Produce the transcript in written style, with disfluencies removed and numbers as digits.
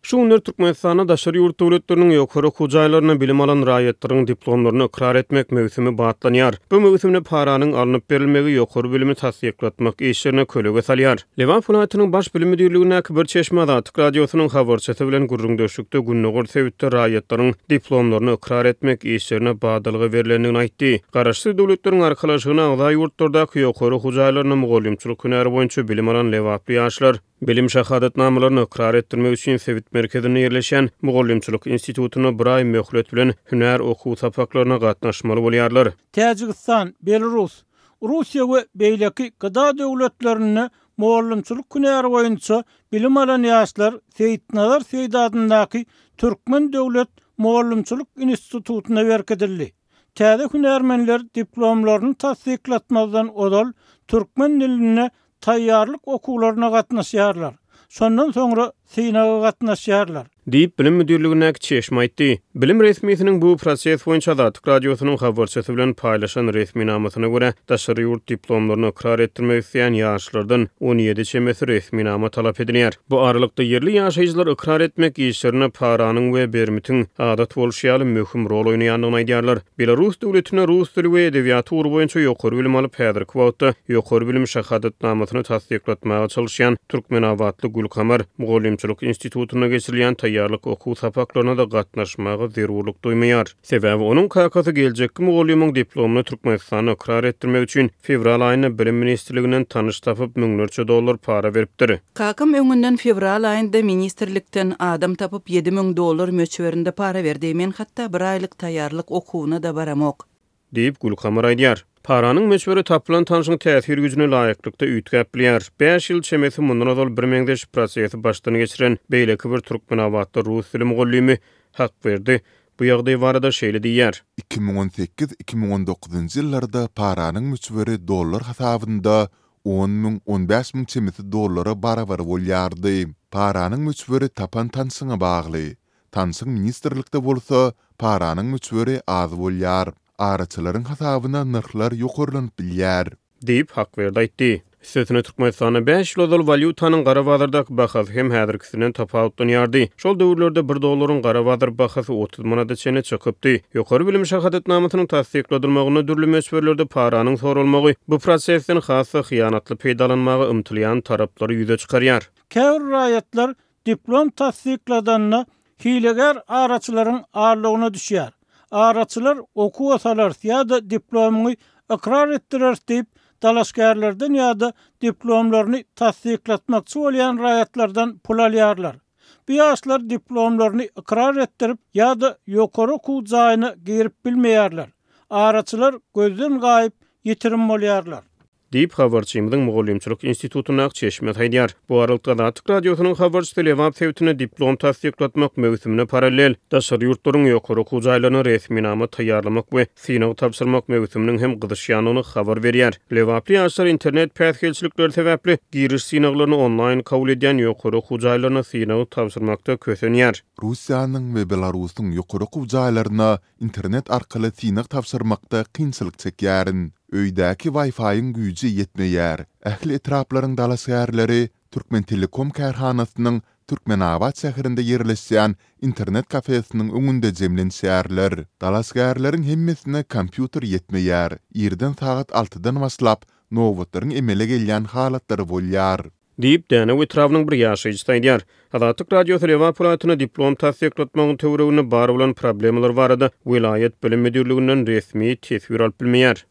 Şu günler Türkmenistanda daşary ýurt döwletleriniň ýokary okuw jaýlarynda bilim alan raýatlaryň diplomlaryny ykrar etmek möwsümi batlanýar. Bu möwsümde paranyň alnyp berilmegi ýokary bilimi tassyklatmak işlerine kölege salýar. Lebap welaýatynyň Baş bilim müdirligindäki bir çeşme Azatlyk Radiosynyň habarçysy bilen gürrüňdeşlikde gündogar sebitde raýatlaryň diplomlaryny ykrar etmek işlerine badalga berlendigini aýtdy. Garaşsyz Döwletleriň Arkalaşygyna agza ýurtlardaky ýokary okuw jaýlarynda mugallymçylyk hünäri boýunça bilim alan lebaply ýaşlar Bilim şahadatnamalaryny ykrar etdirmek üçin sebit merkezinde ýerleşýän Mugallymçylyk institutynda bir aý möhlet bilen hünär okuw sapaklaryna gatnaşmaly bolýarlar. Täjigistan, Belarus, Russiýa we beýleki GDA döwletlerinde mugallymçylyk hünäri boýunça bilim alan ýaşlar Seýitnazar Seýdi adyndaky Türkmen döwlet mugallymçylyk institutyna berkidildi. Täze hünärmenler diplomlaryny tassyklatmazdan ozal türkmen dilinde taýýarlyk okuwlaryna gatnaşýarlar. Şondan soňra synaga gatnaşýarlar. Diýip, bilim müdirligindäki çeşme aýtdy. Bilim resmisiniň bu proses boýunça Azatlyk Radiosynyň habarçysy bilen paýlaşan resminamasyna görä, daşary ýurt diplomlaryny ykrar etdirmek isleýän ýaşlardan 17 çemesi resminama talap edilýär. Bu aralykda, ýerli ýaşaýjylar ykrar etmek işlerinde paranyň we bermitiň, adat bolşy ýaly, möhüm rol oýnaýandygyny aýdýarlar. Belarus döwletinde rus dili we edebiýaty ugry boýunça ýokary bilim alyp, häzirki wagtda ýokary bilim şahadatnamasyny tassyklatmaga çalyşýan türkmenabatly Gülkamar mugallymçylyk institutynda geçirilýän taýýarlyk okuw sapaklaryna-da gatnaşmaga zerurlyk duýmaýar. Sebäbi onuň kakasy geljekki mugallymyň diplomyny Türkmenistanda ykrar etdirmek üçin fewral aýynda Bilim ministrliginden tanyş tapyp, müňlerçe dollar para beripdir. Kakam öňünden fewral aýynda ministrlikden adam tapyp 7000 dollar möçberinde para berdi. Men hatda bir aýlyk taýýarlyk okuwyna-da baramok. Diýip, Gülkamar aýdýar. Paranyň möçberi tapylan tanşyň täsir güýjüne laýyklykda üýtgäp bilýär. Bäş ýyl çemesi mundan ozal birmeňzeş prosesi başdan geçiren beýleki bir türkmenabatly rus dili mugallymy Hakberdi bu ýagdaý barada şeýle diýýär. 2018, 2019-njy ýyllarda paranyň möçberi dollar hasabynda on müň, on bäş müň çemesi dollara barabar bolýardy. Paranyň möçberi tapan tanşyňa bagly. Tanşyň ministrlikde bolsa, paranyň möçberi az bolýar. Araçylaryň hasabyna nyrhlar ýokarlanyp bilýär. Diýip, Hakberdi aýtdy. Üstesine, Türkmenistanda bäş ýyl ozal walýutanyň gara bazardaky bahasy hem häzirkisinden tapawutlanýardy. Şol döwürlerde bir dollaryň gara bazar bahasy 30 manada çenli çykypdy. Ýokary bilim şahadatnamasynyň tassykladylmagynda dürli möçberlerde paranyň soralmagy bu prosesden has-da hyýanatly peýdalanmaga ymtylýan taraplary ýüze çykarýar. Käbir raýatlar Diplom tassykladanda hilegär araçylaryň aldawyna düşýär. Araçylar okuwa salarys ýa-da diplomyňy ykrar etdireris diýip, dalaşgärlerden ýa-da diplomlaryny tassyklatmakçy bolýan raýatlardan pul alýarlar. Bu ýaşlar diplomlaryny ykrar etdirip ýa-da ýokary okuw jaýyna girip bilmeýärler. Araçylar gözden gaýyp, ýitirim bolýarlar. Diýip, habarçymyzyň Mugallymçylyk institutyndaky çeşmesi aýdýar. Bu aralykda, Azatlyk Radiosynyň habarçysy Lebap sebitinde diplom tassyklatmak möwsümine parallel, daşary ýurtlaryň ýokary okuw jaýlaryna resminama taýýarlamak we synag tabşyrmak möwsüminiň hem gyzyşýandygyny habar berýär. Lebaply ýaşlar internet päsgelçilikleri sebäpli, giriş synaglaryny onlaýn kabul edýän ýokary okuw jaýlaryna synag tabşyrmakda kösenýär. Russiýanyň we Belarusyň ýokary okuw jaýlaryna internet arkaly synag tabşyrmakda kynçylyk çekýärin. Öýdäki Wi-Fi-iň güýji ýetmeýär. Ähli etraplaryň dalaşgärleri Türkmentelekom kärhanasynyň Türkmenabat şäherinde ýerleşýän internet kafesiniň öňünde jemlenişýärler. Dalaşgärleriň hemmesine kompýuter ýetmeýär. Irden sagat altydan başlap, nobatlaryň emele gelýän halatlary bolýar. Diýip, Dänew etrabynyň bir ýaşaýjysy aýdýar. Azatlyk Radiosy Lebap welaýatynda diplom tassyklatmagyň töwereginde bar bolan problemalar barada welaýat bilim müdirliginden resmi teswir alyp bilmeýär.